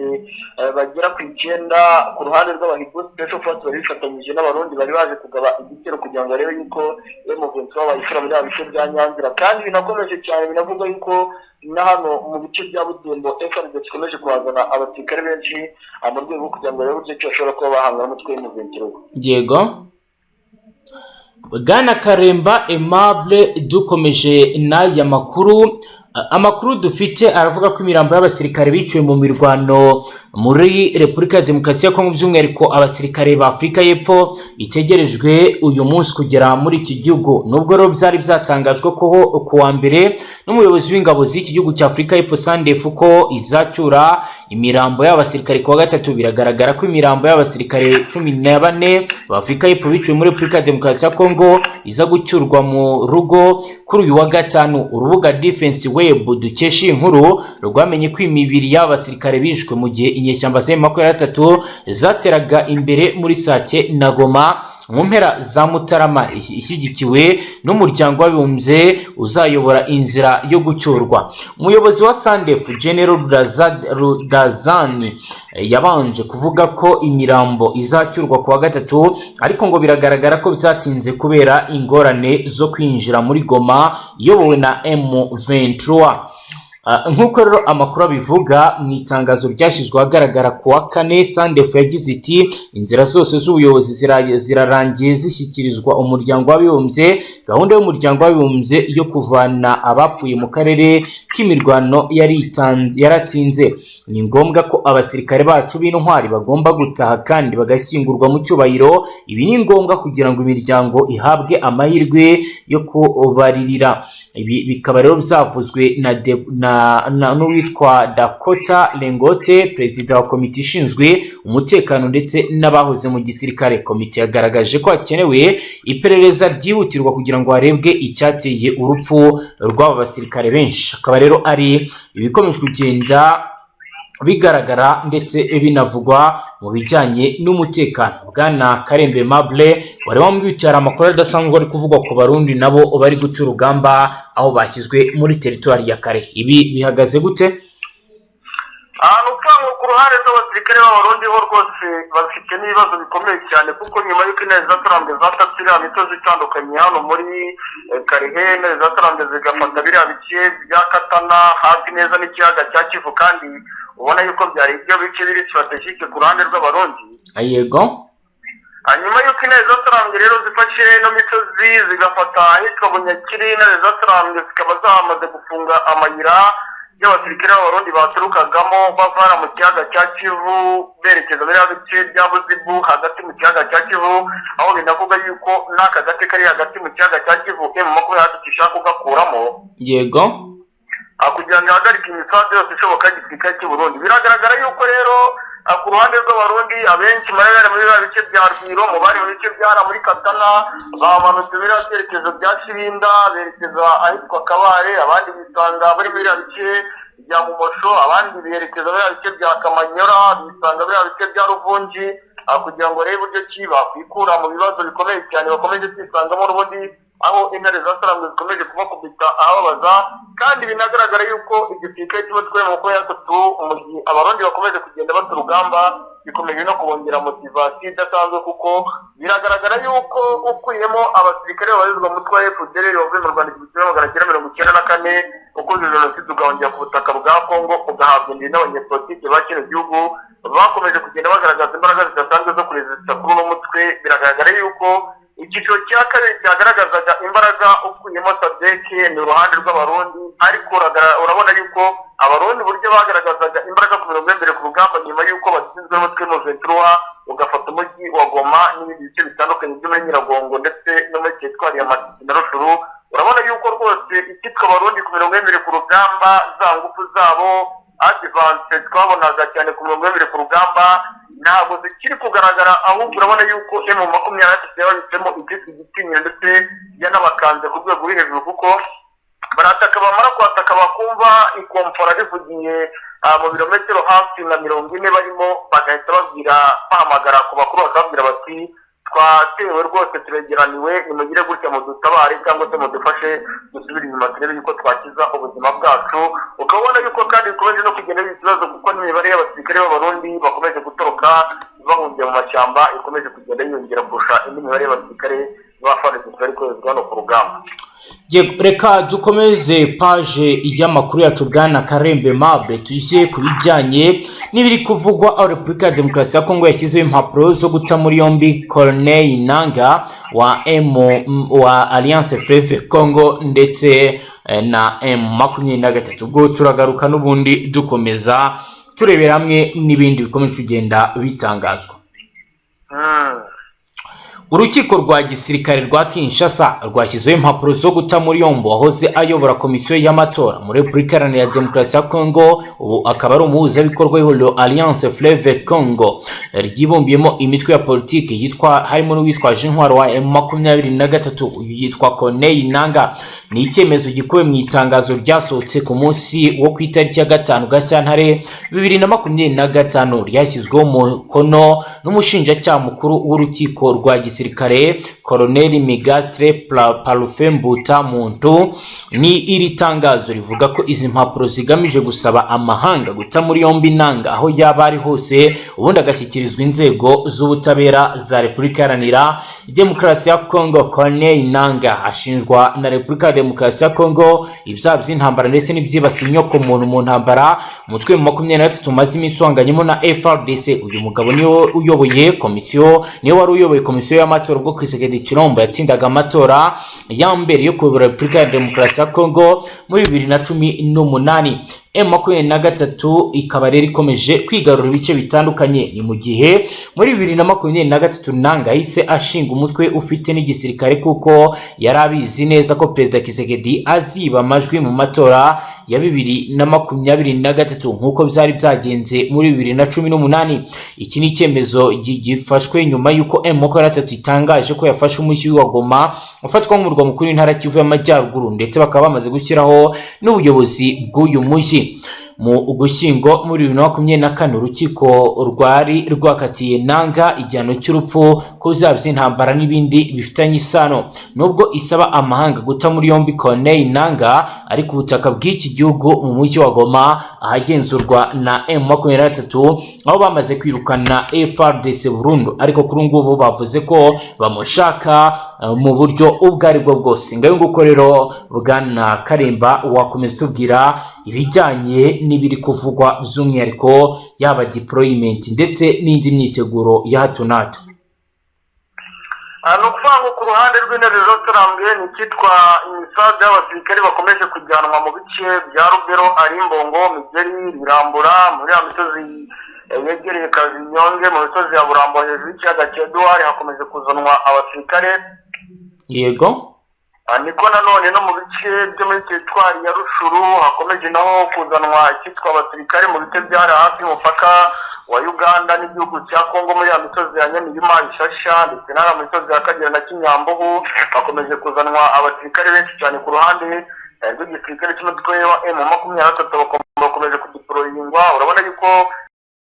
bagera ku 9 ku ruhande rw'Abahibu Special Force bari bifatanyije n'Abarundi bari baje kugaba igitero kugira ngo barebe yuko M23 bayishyira muri bice bya Nyanzira. Kandi binakomeje cyane, binavuga yuko na hano mu bice bya Butembo FARDC ikomeje kuhazana abasirikare benshi mu rwego rwo kugira ngo barebe uburyo ki bashobora kuba bahangana n'umutwe M23. Yego, bwana Karemba Aimable, dukomeje n'aya makuru, amakuru dufite aravuga ko imirambo y'abasirikare biciwe mu mirwano muri Repubulika ya Demokarasi ya Kongo, by'umwihariko abasirikare ba Afurika y'Epfo, itegerejwe uyu munsi kugera muri iki gihugu. Nubwo rero byari byatangajwe ko ku wa mbere n'umuyobozi w'ingabo z'iki gihugu cya Afurika y'Epfo, SANDF, ko izacyura imirambo y'abasirikare ku wa gatatu, biragaragara ko imirambo y'abasirikare 14 ba Afurika y'Epfo biciwe muri Repubulika ya Demokarasi ya Kongo iza gucyurwa mu rugo kuri uyu wa gatanu. Urubuga Defense Web dukesha iyi nkuru rwamenye ko imibiri y'aba basirikare bishwe mu gihe inyeshyamba za M23 zateraga imbere muri Sake na Goma mu mpera za Mutarama, ishyigikiwe n'Umuryango w'Abibumbye uzayobora inzira yo gucyurwa. Umuyobozi wa SANDF, General Rudazani, yabanje kuvuga ko imirambo izacyurwa ku wa gatatu, ariko ngo biragaragara ko byatinze kubera ingorane zo kwinjira muri Goma iyobowe na M23. Nk'uko rero amakuru abivuga, mu itangazo ryashyizwe ahagaragara ku wa kane, SANDF yagize iti: "Inzira zose z'ubuyobozi zirarangiye zishyikirizwa Umuryango w'Abibumbye. Gahunda y'Umuryango w'Abibumbye yo kuvana abapfuye mu karere k'imirwano yaratinze. Ni ngombwa ko abasirikare bacu b'intwari bagomba gutaha kandi bagashyingurwa mu cyubahiro. Ibi ni ngombwa kugira ngo imiryango ihabwe amahirwe yo kubaririra." Ibi bikaba rero byavuzwe na n'uwitwa Dakota Lengote, perezida wa komite ishinzwe umutekano ndetse n'abahoze mu gisirikare. Komite yagaragaje ko hakenewe iperereza ryihutirwa kugira ngo harebwe icyateye urupfu rw'aba basirikare benshi. Akaba rero ari ibikomeje kugenda bigaragara ndetse binavugwa mu bijyanye n'umutekano. Bwana Karembe Mable, wari wambwiye uti hari amakuru adasanzwe ari kuvugwa ku Barundi nabo bari guca urugamba aho bashyizwe muri teritwari ya Kalehe. Ibi bihagaze gute? Ahantu usanga ku ruhande rw'abasirikare b'Abarundi ho rwose bafite n'ibibazo bikomeye cyane, kuko nyuma y'uko Intare zatarambwe zatatse iriya misozi itandukanye hano muri Kalehe, Intare zatarambwe zigafata biriya bice bya Katana hafi neza n'ikiyaga cya Kivu, kandi ubona yuko byari ibyo bice biri stratégique ku ruhande rw'Abarundi. Hanyuma y'uko Intare zatarambwe rero zifashe ino misozi, zigafata ahitwa Bunyakiri, Intare zatarambwe zikaba zamaze gufunga amayira y'abasirikare b'Abarundi baturukagamo bavana mu kiyaga cya Kivu berekeza biriya bice bya Buzibu hagati mu kiyaga cya Kivu, aho binavuga yuko n'aka gace kari hagati mu kiyaga cya Kivu M23 ishaka kugakuramo kugira ngo ihagarike imisanzu yose ishoboka y'igisirikare cy'u Burundi. Biragaragara yuko rero ku ruhande rw'Abarundi abenshi muri bari muri biriya bice bya Rwiro, mu bari mu bice bya muri Katana bamanutse biriya byerekezo bya Kirinda berekeza ahitwa Kabare, abandi bisanga bari muri biriya bice bya Mumosho, abandi berekeza biriya bice bya Kamanyora, bisanga biriya bice bya Ruvungi, kugira ngo barebe uburyo ki bakwikura mu bibazo bikomeye cyane bakomeje kwisangamo n'ubundi, aho Intare zasaramwe zikomeje kubakubita ahababaza. Kandi binagaragara yuko igisirikare cy'umutwe wa 23, mu gihe Abarundi bakomeje kugenda bata urugamba, bikomeje no kubongera motivation idasanzwe, kuko biragaragara yuko ukuyemo abasirikare babarizwa mu mutwe wa FDLR wavuye mu Rwanda 1994, ukoze jenoside ugahongera ku butaka bwa Kongo, ugahabwa indiri n'abanyepolitike ba kino gihugu bakomeje kugenda bagaragaza imbaraga zidasanzwe zo kuresista kuri uno mutwe. Biragaragara yuko icyiciro cya kabiri cyagaragazaga imbaraga ukuyemo SADC ni uruhande rw'Abarundi, ariko urabona yuko Abarundi uburyo bagaragazaga imbaraga ku mirongo y'imbere ku rugamba nyuma y'uko batsinzwe n'umutwe M23 ugafata umujyi wa Goma n'ibindi bice bitandukanye byo muri Nyiragongo ndetse no muri teritwari ya Masisi na Rutshuru, urabona yuko rwose icyitwa Abarundi ku mirongo y'imbere ku rugamba, za ngufu zabo advance twabonaga cyane ku mirongo y'imbere ku rugamba ntabwo zikiri kugaragara, ahubwo urabona yuko M23 yababitsemo icyitwa igitinyiro ndetse yanabakanze ku rwego ruri hejuru, kuko barataka, bamara kwataka bakumva ikompora rivugiye mu birometero hafi na 40 barimo, bagahita babwira, bahamagara ku bakuru bakababwira bati: "Twatewe rwose, turegeraniwe, nimugire gutya mudutabare cyangwa se mudufashe dusubire inyuma turebe yuko twakiza ubuzima bwacu." Ukabona yuko kandi bikomeje no kugenda biba ikibazo, kuko n'imibare y'abasirikare b'Abarundi bakomeje gutoroka bahungiye mu mashyamba ikomeje kugenda yiyongera kurusha indi mibare y'abasirikare ba FARDC bari koherezwa hano ku rugamba. Yego, reka dukomeze page y'amakuru yacu, bwana Karembe Mable, tujye ku bijyanye n'ibiri kuvugwa aho Repubulika ya Demokarasi ya Kongo yashyizeho impapuro zo guta muri yombi Corneille Nanga wa M wa Alliance Fleuve Congo ndetse na M23. Ubwo turagaruka n'ubundi dukomeza turebera hamwe n'ibindi bikomeje kugenda bitangazwa. Urukiko rwa gisirikare rwa Kinshasa rwashyizeho impapuro zo guta muri yombi wahoze ayobora komisiyo y'amatora muri Repubulika Iharanira Demokarasi ya Kongo, ubu akaba ari umuhuzabikorwa w'ihuriro Alliance Fleuve Congo ryibumbiyemo imitwe ya politiki yitwa, harimo n'uwitwaje intwaro wa M23, uyu yitwa Corneille Nanga. Ni icyemezo gikuwe mu itangazo ryasohotse ku munsi wo ku itariki ya 5 Gashyantare 2025, ryashyizweho umukono n'umushinjacyaha mukuru w'urukiko rwa gisirikare, Colonel Migastre Parufe Mbuta Muntu. Ni iri tangazo rivuga ko izi mpapuro zigamije gusaba amahanga guta muri yombi Nanga aho yaba ari hose, ubundi agashyikirizwa inzego z'ubutabera za Repubulika Iharanira Demokarasi ya Kongo. Corneille Nanga ashinjwa na Repubulika ya Demokarasi ya Kongo ibyaha by'intambara ndetse n'ibyibasiye inyokomuntu mu ntambara umutwe wa 23 umaze iminsi uhanganyemo na FARDC. Uyu mugabo niwe uyoboye komisiyo, niwe wari uyoboye komisiyo y'amatora ubwo Tshisekedi Tshilombo yatsindaga amatora ya mbere yo kuyobora Repubulika ya Demokarasi ya Kongo muri 2018. M23 ikaba rero ikomeje kwigarura ibice bitandukanye. Ni mu gihe muri 2023 Nanga yahise ashinga umutwe ufite n'igisirikare, kuko yari abizi neza ko Perezida Tshisekedi aziba amajwi mu matora ya 2023 nk'uko byari byagenze muri 2018. Iki ni icyemezo gifashwe nyuma y'uko M23 itangaje ko yafashe umujyi wa Goma ufatwa nk'umurwa mukuru w'intara Kivu y'Amajyaruguru, ndetse bakaba bamaze gushyiraho n'ubuyobozi bw'uyu mujyi. Mu Ugushyingo muri 2024, urukiko rwari rwakatiye Nanga igihano cy'urupfu ku byaha by'intambara n'ibindi bifitanye isano. Nubwo isaba amahanga guta muri yombi Corneille Nanga, ariko ubutaka bw'iki gihugu mu mujyi wa Goma ahagenzurwa na M23, aho bamaze kwirukana FARDC burundu, ariko kuri ubu ngubu bavuze ko bamushaka mu buryo ubwo ari bwo bwose. Ngayo nguko rero, bwana Karemba, wakomeza utubwira ibijyanye n'ibiri kuvugwa, by'umwihariko yaba deployment ndetse n'indi myiteguro ya hato na hato. Ni ukuvuga ngo ku ruhande rw'intare zaturambwe ni icyitwa imisaza y'abasirikare bakomeje kujyanwa mu bice bya Rubero, Arimbongo, Migeri, Birambura, muri ya misozi yegereye Kazinyonge, mu misozi ya Burambo, hejuru y'ikiyaga cya Eduwari hakomeje kuzanwa abasirikare. Niko nanone no mu bice byo muri teritwari ya Rushuru hakomeje naho kuzanwa icyitwa abasirikare mu bice byari hafi y'umupaka wa Uganda n'igihugu cya Kongo, muri ya misozi ya Nyamirima, Ishasha, ndetse n'aya misozi ya Kagera na Kinyambugu hakomeje kuzanwa abasirikare benshi cyane. Ku ruhande rw'igisirikare cy'umutwe wa M23 bakomeje kudeployingwa. Urabona yuko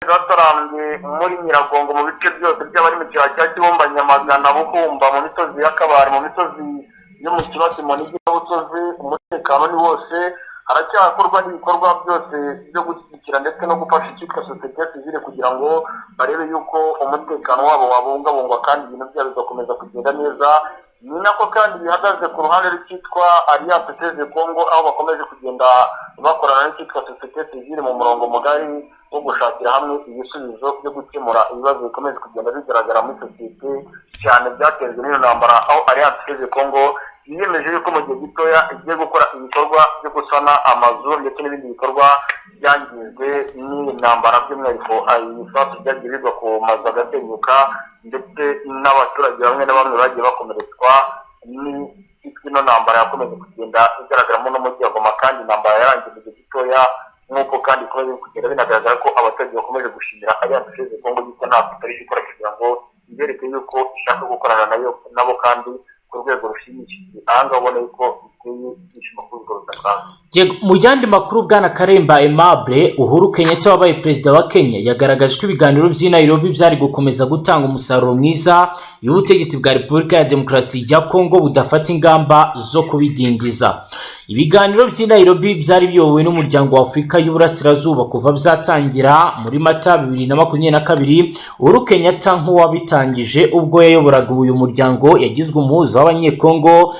zatarambwe muri Nyiragongo, mu bice byose by'abari mu kibaya cya Kibumba, Nyamagana, Buhumba, mu misozi ya Kabare, mu misozi yo mu Kibati, mu Nigi Busozi, umutekano ni wose. Haracyakorwa n'ibikorwa byose byo gushyigikira ndetse no gufasha icyitwa sosiyete sivile kugira ngo barebe yuko umutekano wabo wabungabungwa kandi ibintu byabo bigakomeza kugenda neza. Ni nako kandi bihagaze ku ruhande rw'icyitwa Alliance Fleuve Congo, aho bakomeje kugenda bakorana n'icyitwa sosiyete sivile mu murongo mugari wo gushakira hamwe ibisubizo byo gukemura ibibazo bikomeje kugenda bigaragara muri sosiyete, cyane byatejwe n'iyo ntambara, aho Alliance Fleuve Congo yiyemeje yuko mu gihe gitoya igiye gukora ibikorwa byo gusana amazu ndetse n'ibindi bikorwa byangijwe n'iyi ntambara, by'umwihariko ibisasu byagiye bigwa ku mazu agasenyuka, ndetse n'abaturage bamwe na bamwe bagiye bakomeretswa n'ino ntambara yakomeje kugenda igaragaramo n'umujyi wa Goma. Kandi intambara yarangiye mu gihe gitoya, nk'uko kandi ikomeje kugenda binagaragara ko abaturage bakomeje gushimira Alliance Fleuve Congo yuko ntabwo itari gukora kugira ngo ibereke yuko ishaka gukorana nayo nabo kandi ku rwego rushimishije. Aha ngaha ubona yuko biteye ibyishimo ku rwego rudasanzwe. Yego, mu yandi makuru, bwana Karemba Aimable, Uhuru Kenyatta wabaye perezida wa Kenya yagaragaje ko ibiganiro by'i Nairobi byari gukomeza gutanga umusaruro mwiza iyo ubutegetsi bwa Repubulika ya Demokarasi ya Kongo budafata ingamba zo kubidindiza. Ibiganiro by'i Nairobi byari biyobowe n'Umuryango wa Afurika y'Uburasirazuba kuva byatangira muri Mata 2022. Uhuru Kenyatta, nk'uwabitangije ubwo yayoboraga uyu muryango, yagizwe umuhuza w'Abanyekongo,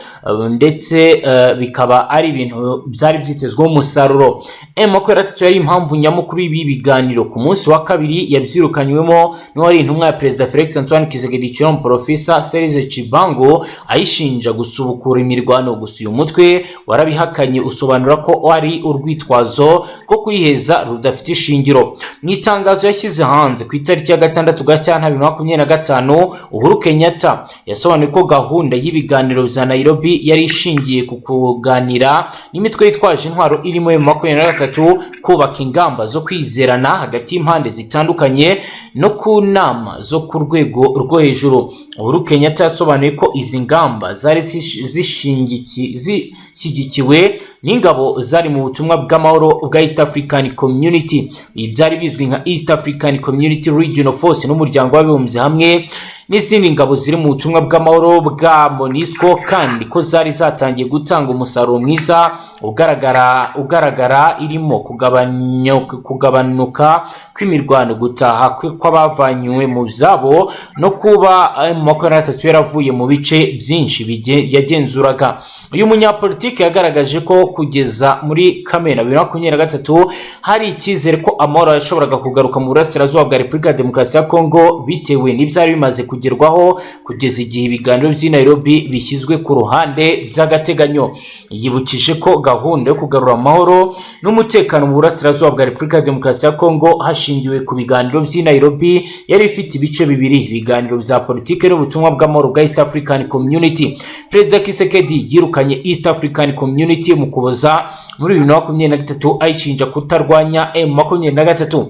ndetse bikaba ari ibintu byari byitezweho umusaruro. M23 yari impamvu nyamukuru y'ibi biganiro. Ku munsi wa kabiri yabyirukanywemo n'uwari intumwa ya Perezida Felix Antoine Tshisekedi Tshilombo, Profesa Serge Tshibangu, ayishinja gusubukura imirwano. Gusa uyu mutwe warabihakanye, usobanura ko ari urwitwazo rwo kuyiheza rudafite ishingiro. Mu itangazo yashyize hanze ku itariki ya 6 Gashyantare 2025, Uhuru Kenyatta yasobanuye ko gahunda y'ibiganiro bya Nairobi yari ishingiye ku kuganira n'imitwe yitwaje intwaro irimo M23, kubaka ingamba zo kwizerana hagati y'impande zitandukanye no ku nama zo ku rwego rwo hejuru. Uhuru Kenyatta yasobanuye ko izi ngamba zari zishyigikiwe n'ingabo zari mu butumwa bw'amahoro bwa East African Community, ibi byari bizwi nka East African Community Regional Force, n'Umuryango w'Abibumbye hamwe n'izindi ngabo ziri mu butumwa bw'amahoro bwa MONUSCO, kandi ko zari zatangiye gutanga umusaruro mwiza ugaragara, irimo kugabanuka kw'imirwano, gutaha kw'abavanywe mu byabo no kuba M23 yaravuye mu bice byinshi yagenzuraga. Uyu munyapolitiki yagaragaje ko kugeza muri Kamena 2023 hari icyizere ko amahoro yashoboraga kugaruka mu burasirazuba bwa Repubulika ya Demokarasi ya Kongo, bitewe n'ibyari bimaze kugerwaho kugeza igihe ibiganiro by'i Nairobi bishyizwe ku ruhande by'agateganyo. Yibukije ko gahunda yo kugarura amahoro n'umutekano mu burasirazuba bwa Repubulika ya Demokarasi ya Kongo hashingiwe ku biganiro by'i Nairobi yari ifite ibice bibiri: ibiganiro bya politiki n'ubutumwa bw'amahoro bwa East African Community. Perezida Tshisekedi yirukanye East African Community mu Kuboza muri 2023, ayishinja kutarwanya M23.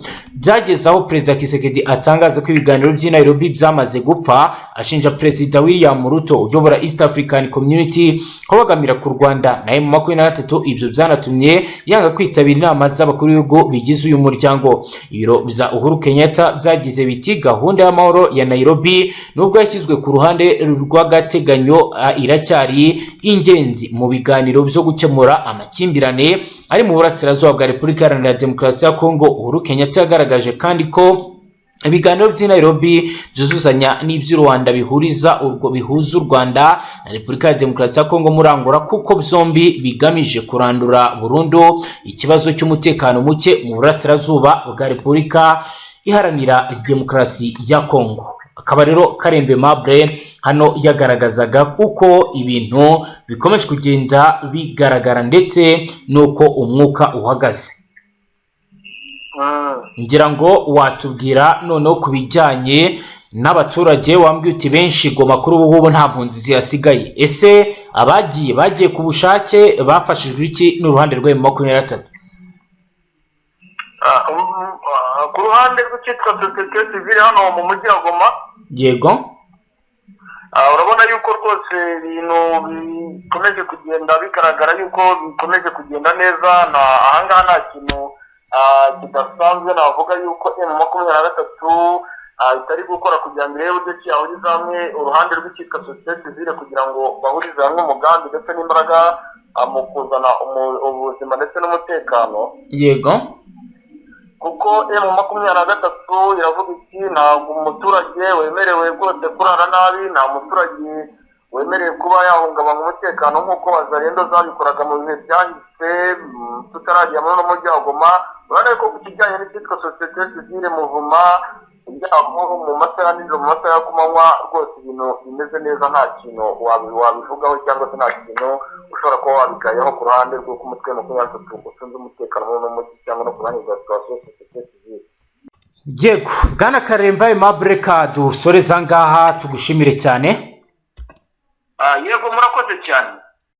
Byageze aho Perezida Tshisekedi atangaza ko ibiganiro by'i Nairobi byamaze gupfa, ashinja Perezida William Ruto uyobora East African Community kubagamira ku Rwanda na M23. Ibyo byanatumye yanga kwitabira inama z'abakuru b'ibihugu bigize uyu muryango. Ibiro bya Uhuru Kenyatta byagize biti: "Gahunda y'amahoro ya Nairobi, nubwo yashyizwe ku ruhande rw'agateganyo, iracyari ingenzi mu biganiro byo gukemura amakimbirane ari mu burasirazuba bwa Repubulika Iharanira Demokarasi ya Kongo." Uhuru Kenyatta yagaragaje kandi ko ibiganiro by'i Nairobi byuzuzanya n'iby'u Rwanda, bihuriza urwo bihuza u Rwanda na Repubulika ya Demokarasi ya Kongo muri Angola, kuko byombi bigamije kurandura burundu ikibazo cy'umutekano muke mu burasirazuba bwa Repubulika Iharanira Demokarasi ya Kongo. Akaba rero Karembe Mable hano yagaragazaga uko ibintu bikomeje kugenda bigaragara ndetse n'uko umwuka uhagaze. Ngira ngo watubwira noneho ku bijyanye n'abaturage. Wambwiye uti benshi Goma kuri ubu ngubu nta mpunzi zihasigaye. Ese abagiye bagiye ku bushake, bafashijwe iki n'uruhande rwa M23? Ku ruhande rw'icyitwa sosiyete sivile hano mu mujyi wa Goma, urabona yuko rwose ibintu bikomeje kugenda bigaragara yuko bikomeje kugenda neza. Na ahangaha nta kintu kidasanzwe navuga yuko M23 itari gukora kugira ngo irebe uburyo ki yahuriza hamwe uruhande rw'icyitwa sosiyete sivile, kugira ngo bahurize hamwe umugambi ndetse n'imbaraga mu kuzana ubuzima ndetse n'umutekano. Kuko M23 iravuga iti: "Ntabwo umuturage wemerewe rwose kurara nabi, nta muturage wemerewe kuba yahungabanya umutekano nk'uko Wazalendo zabikoraga mu bihe byahise, tutaragera muri uno mujyi wa Goma." Urabona ko ku kijyanye n'icyitwa sosiyete sivile, muvuma byabo mu masaha ya nijoro, mu masaha ya kumanywa, rwose ibintu bimeze neza. Nta kintu wabivugaho cyangwa se nta kintu ushobora kuba wabigayaho ku ruhande rw'uko umutwe wa 23 ucunze umutekano muri uno mujyi cyangwa no ku ruhande rwa situation sosiyete sivile. Yego, bwana Karemba Aimable, reka dusoreze aha ngaha, tugushimire cyane. Yego, murakoze cyane.